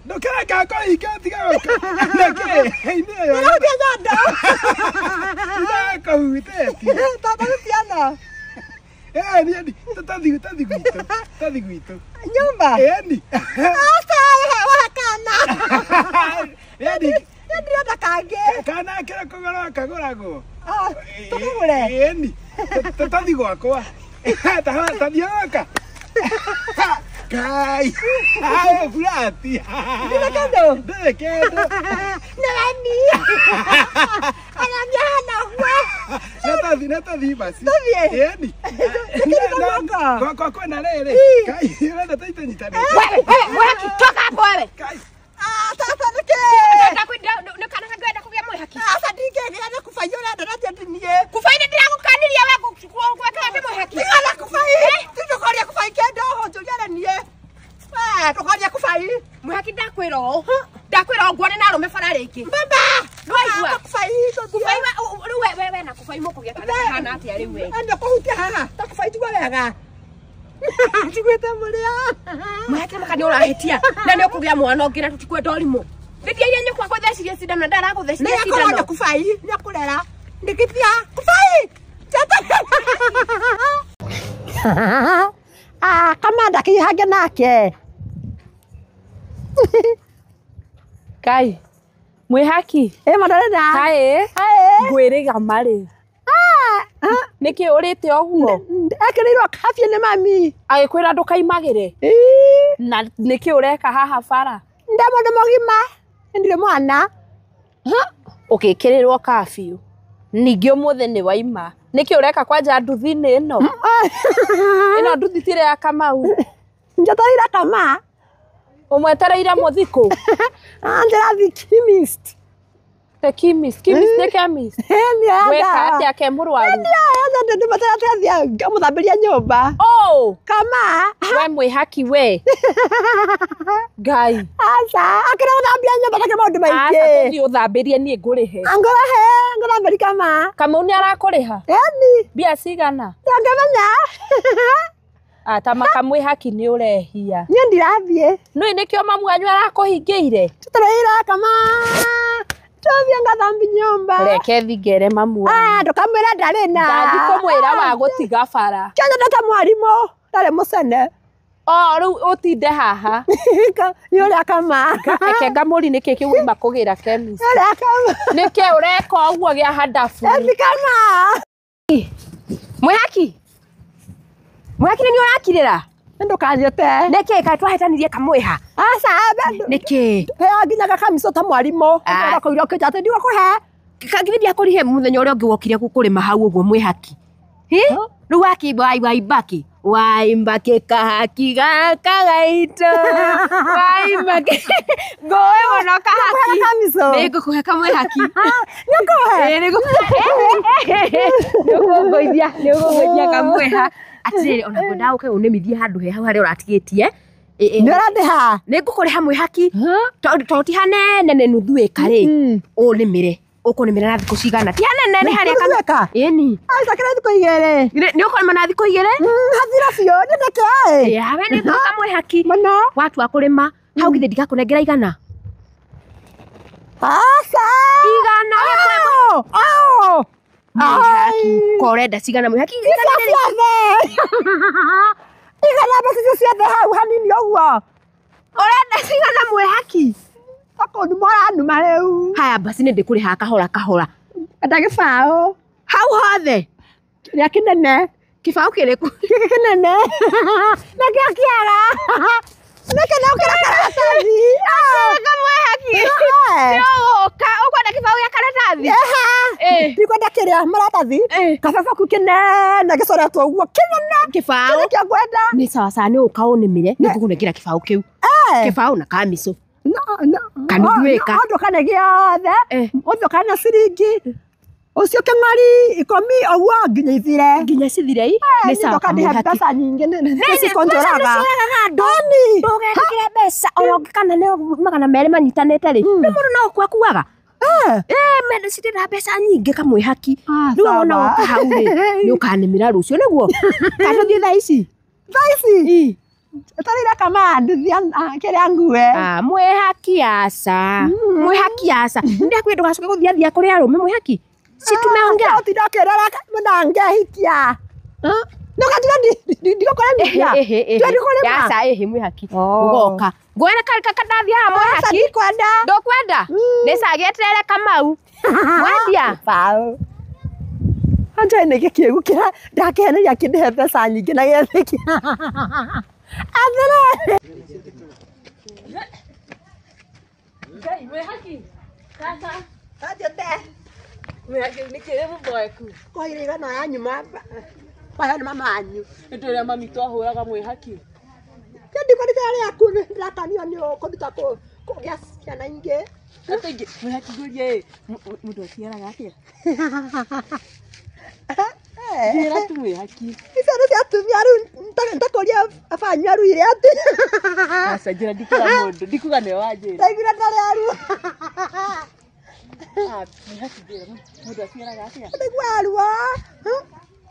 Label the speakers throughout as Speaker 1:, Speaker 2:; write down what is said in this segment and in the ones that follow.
Speaker 1: Ndũkĩreka kũhinga tiga gũka. Nĩkĩ? Inĩ ĩyo.
Speaker 2: Ndĩrahutia nyondo.
Speaker 1: Ndakũhutĩtie.
Speaker 2: Tatahutia no.
Speaker 1: Eh, niĩ tathi tathi gwitũ. Tathi gwitũ.
Speaker 2: Nyũmba.
Speaker 1: Ĩni.
Speaker 2: Aca wahe kana.
Speaker 1: Ĩni.
Speaker 2: Niĩ ndĩrenda kangĩ.
Speaker 1: Kana kĩrĩa kũgũra kagũragwo.
Speaker 2: Ah, tũkagũre.
Speaker 1: Ĩni. Tathi gwakwa. Tathiũrũrũka. Kai. Ai, burati.
Speaker 2: Ndirĩ kĩndũ.
Speaker 1: Ndĩrĩ kĩndũ.
Speaker 2: Nĩ Anambia hana ũguo.
Speaker 1: Natathi, natathi basi.
Speaker 2: Tũthiĩ?
Speaker 1: Ĩni.
Speaker 2: Tũkĩrĩ guoko?
Speaker 1: Gwakwa kwĩna rĩrĩ. Kai, ũrenda tũitanyitanĩte.
Speaker 3: Wewe, wewe, mwehaki, toka hapo wewe.
Speaker 1: Kai.
Speaker 2: Ah, sasa nĩkĩ?
Speaker 3: Nĩ kana kangĩenda kũgĩa mwĩhaki.
Speaker 2: Aca ndingĩgĩa nĩ kubai ũrenda na ti niĩ.
Speaker 3: Kubai nĩ ndĩragũkanirie we gwĩkaga nĩ mwĩhaki.
Speaker 2: Ndigana kubai. Ndũkoria kubai kĩndũ ũnjũrie na niĩ. Ah, ndũkoria kubai.
Speaker 3: Mwĩhaki ndakwĩra ũũ. Ndakwĩra ũũ nguone na arũme bara rĩngĩ.
Speaker 2: Baba.
Speaker 3: Nĩwaigua?
Speaker 2: Kubai tũthiĩ.
Speaker 3: Kubai rĩu we we we na kubai mũkũgĩa kana kahana atĩa rĩu we.
Speaker 2: Enda kũhutia haha. Ta kubai njigua wega. Njiguĩte mũrĩo.
Speaker 3: Mwĩhaki maka nĩ ũrahĩtia na nĩ ũkũgĩa mwana ũngĩ na tũtikwenda ũrimũ. Ndĩthiaire nyũkwa gũthecirie cindano na ndaragũthecirie
Speaker 2: Nĩ akorwo
Speaker 3: cindano.
Speaker 2: nĩ kubai. Nĩ akũrera. Ndĩkĩtia. Kubai. Ah, kamanda kĩhange nake.
Speaker 4: Kai, mwĩhaki.
Speaker 2: Ĩ madarĩda.
Speaker 4: Kaĩ,
Speaker 2: Kaĩ.
Speaker 4: ngwĩrĩga marĩ. Nĩkĩ ũrĩte ũguo?
Speaker 2: Ekĩrĩirwo kabiũ nĩ mami.
Speaker 4: Agĩkwĩra ndũkaimagĩre.
Speaker 2: Ĩ,
Speaker 4: Na nĩkĩ ũreka haha bara?
Speaker 2: Ndĩ mũndũ mũgima. Ndirĩ mwana.
Speaker 4: Ũgĩkĩrĩrwo kabiũ. Ningĩ ũmũthĩ nĩ waima. Nĩkĩ ũreka kwanja nduthi-inĩ ĩno? Ĩno nduthi ti ya Kamau.
Speaker 2: Njetereire kama.
Speaker 4: Ũmwetereire mũthikũ.
Speaker 2: Ah, ndĩrathiĩ chemist.
Speaker 4: The chemist. Chemist nĩ chemist.
Speaker 2: Ĩ, nĩ ya
Speaker 4: Weka
Speaker 2: ndawa.
Speaker 4: atĩa ke mũrwaru?
Speaker 2: Ndĩmathiĩ ngamũthambĩria nyũmba.
Speaker 4: Oh,
Speaker 2: Kama.
Speaker 4: we mwĩhaki we. Ngai.
Speaker 2: Aca, akĩra gũthambia nyũmba takĩrĩ maũndũ
Speaker 4: Aca
Speaker 2: maingĩ.
Speaker 4: tũthiĩ ũthambĩrie niĩ ngũrĩhe.
Speaker 2: Ngũrehe, ngũthambĩri kama.
Speaker 4: Kamau nĩ arakũrĩha?
Speaker 2: Ĩni,
Speaker 4: Mbia cigana?
Speaker 2: ndangĩmenya.
Speaker 4: Ata makamwĩhaki nĩ ũrehia.
Speaker 2: Niĩ ndirathiĩ.
Speaker 4: Nũĩ nĩkĩo mamu wanyu arakũhingĩire?
Speaker 2: Tũtereire kama. Tũthiĩ ngathambi nyũmba.
Speaker 4: Reke thingere mamu wanyu.
Speaker 2: Ah, ndũkamwĩre ndarĩ na.
Speaker 4: Ndathi kũmwĩra wa gũtiga bara.
Speaker 2: Kĩanyendete mwarimũ, ndarĩ mũcene.
Speaker 4: O rĩu ũtinde haha.
Speaker 2: Nĩ ũrĩa kama.
Speaker 4: Reke ngamũri nĩkĩ kĩu wauma kũgĩra chemist.
Speaker 2: Nĩ ũrĩa kama.
Speaker 4: Nĩkĩ ũreka ũguo gĩa handabu?
Speaker 2: Ĩthi kama.
Speaker 3: Mwĩhaki. Mwĩhaki nĩ ũrakirĩra.
Speaker 2: Ndũkanyĩte.
Speaker 3: Nĩkĩ kaĩ twahĩtanirie kamwĩha?
Speaker 2: Aca,
Speaker 3: Nĩkĩ?
Speaker 2: heo nginya gakamico ta mwarimũ.
Speaker 3: Ah.
Speaker 2: Ũkĩra ũkĩnja atĩ ndigũkũhe.
Speaker 3: Kangithĩ ndiakũrihe mũthenya ũrĩa ũngĩ wokire kũrĩma hau ũguo mwĩhaki. Hi? Rĩu wakimba waimbaki. Waimbaki kahaki gaka gaitũ. Waimbaki. Ngũĩ mũno kahaki.
Speaker 2: Kamico.
Speaker 3: Nĩngũkũhe kamwĩhaki.
Speaker 2: Nĩũkũhe?
Speaker 3: Ĩĩ, nĩũkũngũithia nĩũkũngũithia kamwĩha. Atĩrĩrĩ ona ngwendaga ũke ũnĩmithie handũ he hau harĩa ũratigĩtie. Ĩ, ĩ,
Speaker 2: Nĩ ũrandĩha?
Speaker 3: Nĩngũkũrĩha mwĩhaki tondũ ti hanene nĩ nuthu ĩka rĩ ũnĩmĩre ũkũnĩmĩra na thikũ cigana ti hanene nĩ harĩa
Speaker 2: Nuthu ĩka?
Speaker 3: Ĩni.
Speaker 2: Aca kĩrĩa thikũ igĩrĩ.
Speaker 3: Nĩ ũkũrĩma na thikũ igĩrĩ?
Speaker 2: Hathira biũ, nĩ nĩkĩ?
Speaker 3: Ĩ, we nĩ ngũka mwĩhaki.
Speaker 2: Mũno.
Speaker 3: Watua kũrĩma hau githĩ ndigakũnengera igana.
Speaker 2: Aca.
Speaker 3: Igana rĩmwe.
Speaker 2: Au, au.
Speaker 3: Mwĩhaki. Ko ũrenda cigana mwĩhaki?
Speaker 2: Icio ciothe. Igana mbeca icio ciothe hau hanini ũguo.
Speaker 3: Ũrenda cigana mwĩhaki?
Speaker 2: Takũnuma ũranuma rĩu.
Speaker 3: Haya basi nĩ ndĩkũrĩhaga kahora kahora.
Speaker 2: Enda gĩbaũ.
Speaker 3: Hau hothe.
Speaker 2: Kĩrĩa kĩnene.
Speaker 3: Kĩbaũ kĩrĩkũ?
Speaker 2: Gĩkĩ kĩnene. Nĩkĩo kĩega. Nĩkĩ no kĩra karatathi.
Speaker 3: Kamwĩhaki.
Speaker 2: Eh.
Speaker 3: Nĩũgũka ũkwenda kĩbaũ gĩa karatathi? Ĩ.
Speaker 2: Ndikwenda kĩrĩa maratathi.
Speaker 3: Ĩ.
Speaker 2: Kababa kau kĩnene gĩcoretwo ũguo kĩnene.
Speaker 3: Kĩbaũ.
Speaker 2: Kĩrĩa kĩo ngwenda.
Speaker 3: Nĩ sawa sawa nĩ ũka ũnĩmĩre nĩ ngũkũnengera kĩbaũ kĩu.
Speaker 2: Eh.
Speaker 3: Kĩbaũ na kamicũ.
Speaker 2: No, no.
Speaker 3: Kanuthu ĩka.
Speaker 2: Ũndũkane gĩothe.
Speaker 3: Eh.
Speaker 2: Ũndũkane ciringi. Ũcio kĩng'ori ikũmi ũguo nginya ithire.
Speaker 3: Nginya cithire i. Nĩ sawa
Speaker 2: Ndũkandihe
Speaker 3: kamwĩhaki.
Speaker 2: mbeca nyingĩ nĩcikonjoraga. Ĩni.
Speaker 3: Ndũgetĩkĩre mbeca ona ũngĩkana nĩ 200 manyitanĩte rĩ. Nĩ mũndũ no gũkua akuaga. Ĩ mende citirĩ mbeca nyingĩ kamwĩhaki.
Speaker 2: Ah,
Speaker 3: Rĩu wona
Speaker 2: sawa.
Speaker 3: woka hau rĩ nĩ ũkanĩmĩra rũciũ nĩguo. Kana tũthiĩ thaa ici?
Speaker 2: Thaa ici. Etereire kama nduthi kĩrĩa ngue.
Speaker 3: Ah, mwĩhaki aca. Mwĩhaki aca. Ndakwĩra ndũgacoke gũthiathia kũrĩ arũme mwĩhaki. Si tumeongea.
Speaker 2: Ũtinda ũkĩrora mũnangehikia. Nũgatiga ndigũkora nduthia. Tũthiĩ
Speaker 3: Aca ĩhĩ mwĩhaki. Ũgoka. Ngwĩra kandathia haha mwĩhaki.
Speaker 2: Ndikwenda.
Speaker 3: Ndũkwenda? Nĩ cagĩeterere Kamau. Mwendia.
Speaker 2: Bao. Anja nĩ gĩkĩgu kĩra ndakeheneria kĩndĩhe mbeca nyingĩ na gĩathĩkia. Atĩrĩrĩ.
Speaker 4: Ngai mwĩhaki. Sasa
Speaker 2: Anjĩte.
Speaker 4: mwĩhaki nĩ kĩrĩ mũboeku.
Speaker 2: Kwaire igana yanyu mama. Kwahe nĩ mama wanyu.
Speaker 4: Nĩ tũrĩa mami twahũraga mwĩhaki.
Speaker 2: Ndikwendete rĩaku ndĩrakanio nĩ kũruta kũgĩa ciana ingĩ.
Speaker 4: Atĩ ingĩ mwĩhaki ngũrie ĩ mũndũ aciaraga atĩa? Njĩra tu mwĩhaki.
Speaker 2: Icio nĩ cia atumia rĩu ntakũria abanyu aruire atĩ.
Speaker 4: Aca njĩra ndikũra mũndũ ndikuga nĩwe wanjĩra.
Speaker 2: Ndaiguire ndarĩ aru.
Speaker 4: Ah, mwĩhaki njĩra mũndũ aciaraga atĩa?
Speaker 2: Ndaigua arua.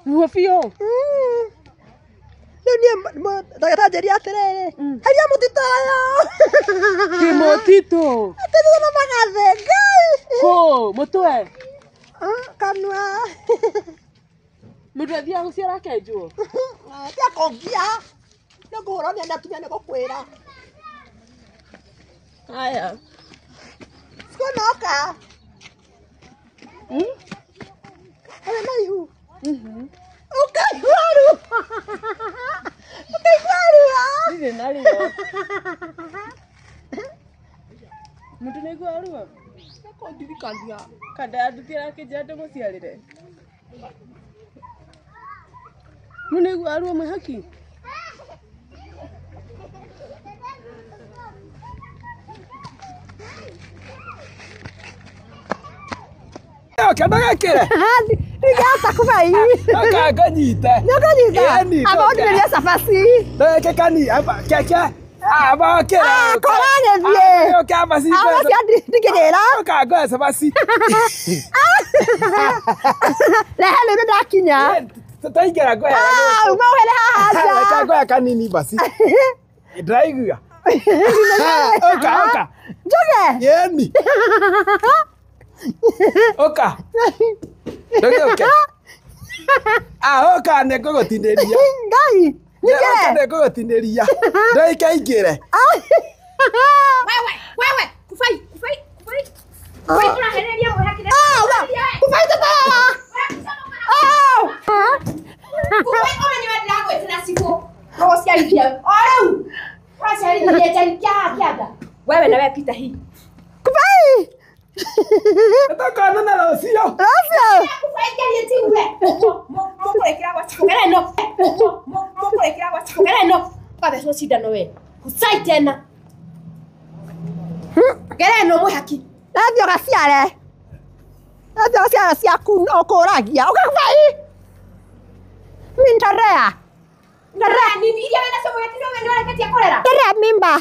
Speaker 4: Ruo biũ.
Speaker 2: Rĩu niĩ ndagĩtarĩ anjĩrire atĩrĩrĩ, heria mũtitũ ũyũ.
Speaker 4: Kĩmũtitũ.
Speaker 2: Atĩrĩrĩ na magathĩ Ngai.
Speaker 4: Kũ mũtwe.
Speaker 2: Kanua.
Speaker 4: Mũndũ athiaga gũciara akenjwo.
Speaker 2: Tia kũngia. Nĩ ngũhũrwo nĩ atumia nĩ gũkwĩra.
Speaker 4: Haya.
Speaker 2: Sikunoka. Ũrĩ na ihu. Ũkaigua ruo. Ũkaigua ruo.
Speaker 4: Ndirĩ na ruo. Mũndũ nĩ aiguaga ruo? Nĩkũndirikania. Kanda ya nduthi ĩrakĩnjĩra ndĩmũciarĩre. Mũndũ nĩ aiguaga ruo mwĩhaki?
Speaker 1: Kenda gakĩre.
Speaker 2: Ndigata kubai.
Speaker 1: Oka nganyite.
Speaker 2: Nĩũkũnyita?
Speaker 1: Ĩni,
Speaker 2: Amba ũndirĩrie cabaci.
Speaker 1: Ndagĩka kani amba keke. Amba okĩra.
Speaker 2: Ah, kora gĩthiĩ.
Speaker 1: Oka cabaci.
Speaker 2: Amba cia ndingĩgĩra.
Speaker 1: Oka ngoe cabaci.
Speaker 2: Rehe rĩu nĩndakinya.
Speaker 1: Tutaingĩra ngoe.
Speaker 2: Ah, uma ũhere haha nja.
Speaker 1: Reke ngoe kanini basi. Ndĩraigua. Oka oka.
Speaker 2: Njoge.
Speaker 1: Ĩni. Oka. Ndũgĩũke. Ah, oka nĩ ngũgũtinĩria.
Speaker 2: Ngai.
Speaker 1: Oka
Speaker 2: Ningĩre.
Speaker 1: nĩ ngũgũtinĩria. Ndagĩka ingĩre.
Speaker 3: Wewe, wewe, kufai, kufai, kufai. Kufai ũrahereria mwĩhaki.
Speaker 2: Ah, kubai tũtara. Ah.
Speaker 3: Kufai ona nĩwe ndĩragwĩtĩra cibũ. Ũgũciarithia. O rĩu. Ũraciarithia njarithia haha kĩanda. Wewe nawe pita hii.
Speaker 2: Kubai.
Speaker 1: Tũkonana rũciũ.
Speaker 2: Rũciũ.
Speaker 3: Kufai ngerie tiwe. Mũkũrekera gwa cibũ. Gera ĩno. Mũkũrekera gwa cibũ. Gera ĩno. Ũgathecwo cindano we. Kusai tena. Gera ĩno mwĩhaki.
Speaker 2: Nathiĩ ũgaciare. Nathiĩ ũgaciara ciaku ũkũragia. Ũka kubai. Mimi nitarea.
Speaker 3: Nitarea nini? Iria wĩnacio mwĩhaki nĩwe nĩũreketie kũrera.
Speaker 2: Nitarea mimba.